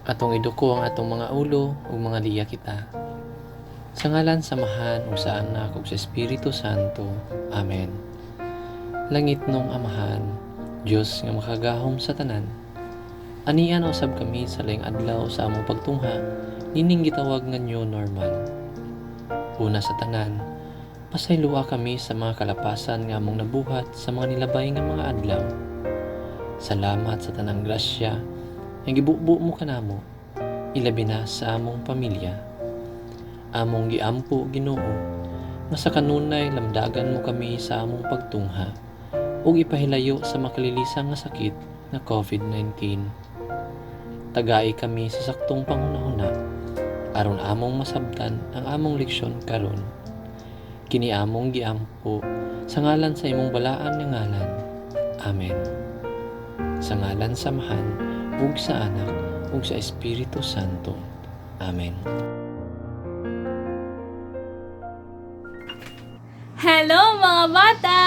Atong iduko ang atong mga ulo ug mga liya kita. Sa ngalan sa Amahan ug sa Anak ug sa Espiritu Santo. Amen. Langitnong Amahan, Dios nga makagahom sa tanan. Ania na usab kami sa laing adlaw sa among pagtungha nining gitawag nga new normal. Una sa tanan, pasayloa kami sa mga kalapasan nga among nabuhat sa mga nilabay nga mga adlaw. Salamat sa tanang grasya nga gibubo mo kanamo, ilabi na sa among pamilya. Among giampo, Ginoo, nga sa kanunay lamdagan mo kami sa among pagtungha ug ipahilayo sa makalilisang nga sakit nga COVID-19. Tagai kami sa saktong panghunahuna aron among masabtan ang among leksyon karon. Kini among giampo sa ngalan sa imong balaan nga ngalan. Amen. Sa ngalan sa Amahan ug sa Anak ug sa Espiritu Santo. Amen. Hello mga bata!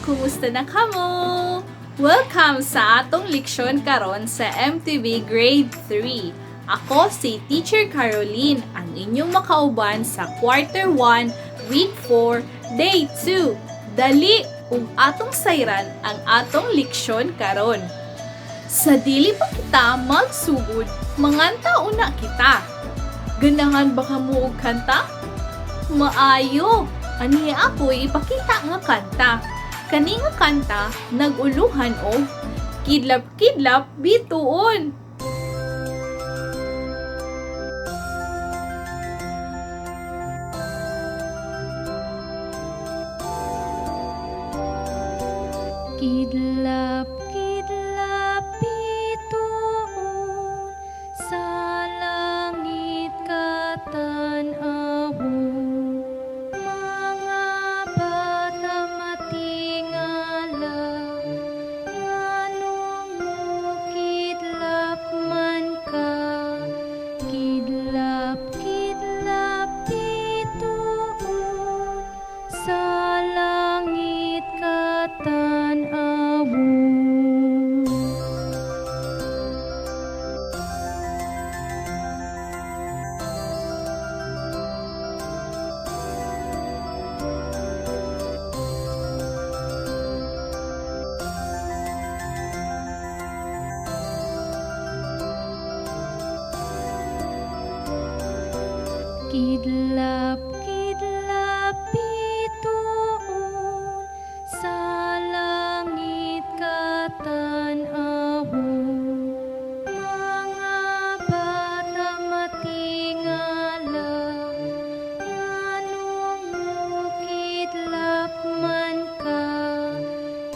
Kumusta na kamo? Welcome sa atong leksyon karon sa MTB Grade 3. Ako si Teacher Caroline, ang inyong makauban sa Quarter 1, Week 4, Day 2. Dali ug atong sayran ang atong leksyon karon. Sa dili pa kita magsugod, manganta una kita. Ganahan ba kamo og kanta? Maayo! Ani ako ipakita nga kanta. Kani nga kanta nag-uluhan og Kidlap-kidlap bituon. Kidlap, kidlap, bituon, sa langit katan-awon. Mga bata matingala, nganong mokidlap man ka? Kidlap, kidlap, bituon, sa langit katan-awon. Kidlap, kidlap, bituon, sa langit katan-awon. Mga bata matingala, nganong mokidlap man ka?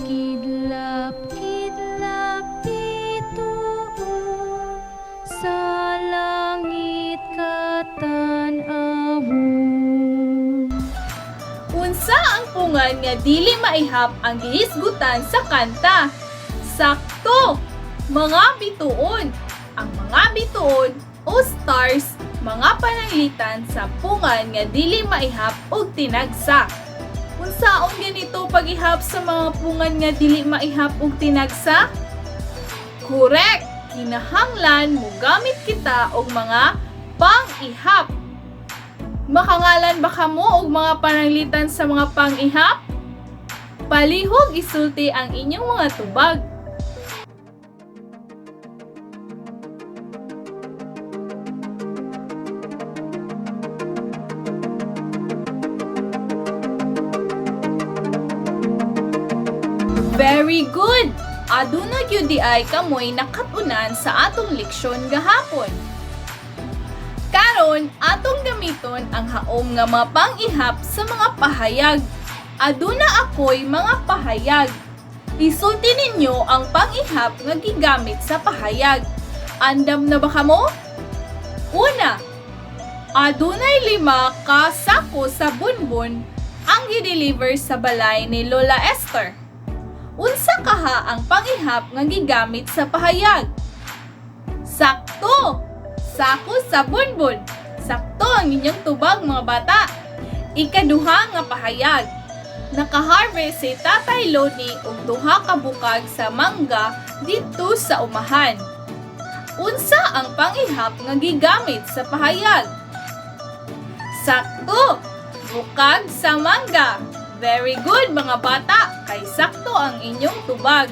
Kidlap, kidlap, bituon, sa langit katan-awon. Unsa ang pungan nga dili maihap ang gihisgutan sa kanta? Sakto! Mga bituon. Ang mga bituon o stars, mga pananglitan sa pungan nga dili maihap og tinagsa. Unsaon ganito pag-ihap sa mga pungan nga dili maihap og tinagsa? Correct! Kinahanglan mogamit kita og mga pang-ihap. Makangalan ba kamo og mga pananglitan sa mga pang-ihap? Palihog isulti ang inyong mga tubag. Very good! Aduna gyud diay kamoy nakat-unan sa atong leksyon gahapon. Karon, atong gamiton ang haom nga mga pang-ihap sa mga pahayag. Aduna ako'y mga pahayag. Isulti ninyo ang pang-ihap nga gigamit sa pahayag. Andam na ba kamo? Una, adunay 5 ka sako sa bunbun ang gideliver sa balay ni Lola Esther. Unsa kaha ang pang-ihap nga gigamit sa pahayag? Sakto! Sako sa bunbun. Sakto ang inyong tubag, mga bata. Ikaduha nga pahayag. Nakaharvest si Tatay Loni og duha ka bukag sa mangga didto sa umahan. Unsa ang pangihap nga gigamit sa pahayag? Sakto! Bukag sa mangga. Very good, mga bata, kay sakto ang inyong tubag.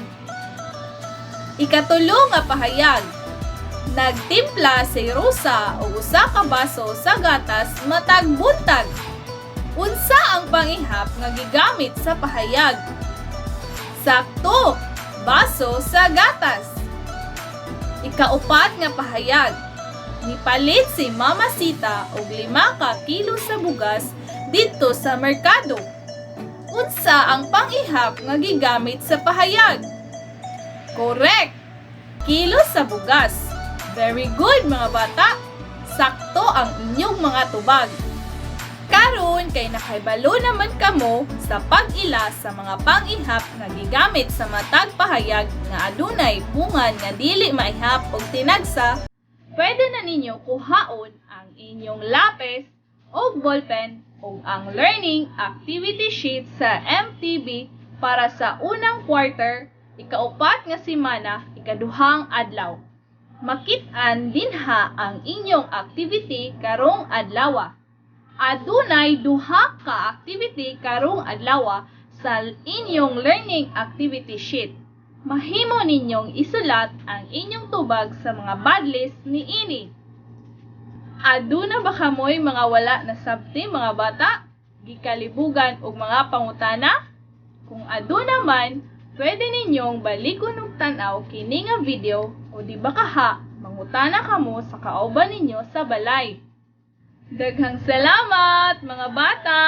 Ikatulo nga pahayag. Nagtimpla si Rosa og usa ka baso sa gatas matag buntag. Unsa ang pangihap nga gigamit sa pahayag? Sakto! Baso sa gatas. Ikaupat nga pahayag. Nipalit si Mama Sita og 5 ka kilo sa bugas didto sa merkado. Unsa ang pangihap nga gigamit sa pahayag? Correct! Kilo sa bugas. Very good, mga bata. Sakto ang inyong mga tubag. Karon kay nakahibalo naman kamo sa pag-ila sa mga pangihap nga gigamit sa matag pahayag nga adunay pungan nga dili maihap og tinagsa, pwede na ninyo kuhaon ang inyong lapis o ballpen o ang learning activity sheet sa MTB para sa unang quarter, ikaupat nga semana, ikaduhang adlaw. Makit-an dinha ang inyong activity karong adlawa. Adunay duha ka activity karong adlawa sa inyong learning activity sheet. Mahimo ninyong isulat ang inyong tubag sa mga badlis niini. Aduna ba kamoy mga wala nasabti, mga bata? Gikalibugan og mga pangutana? Kung aduna man, pwede ninyong balikon og tan-aw kini nga video o di ba kaha mangutana kamo sa kauban ninyo sa balay. Daghang salamat, mga bata!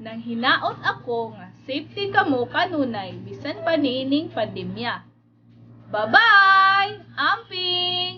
Nang hinaot ako nga safety kamo kanunay bisan pa niining pandemya. Bye-bye! Amping!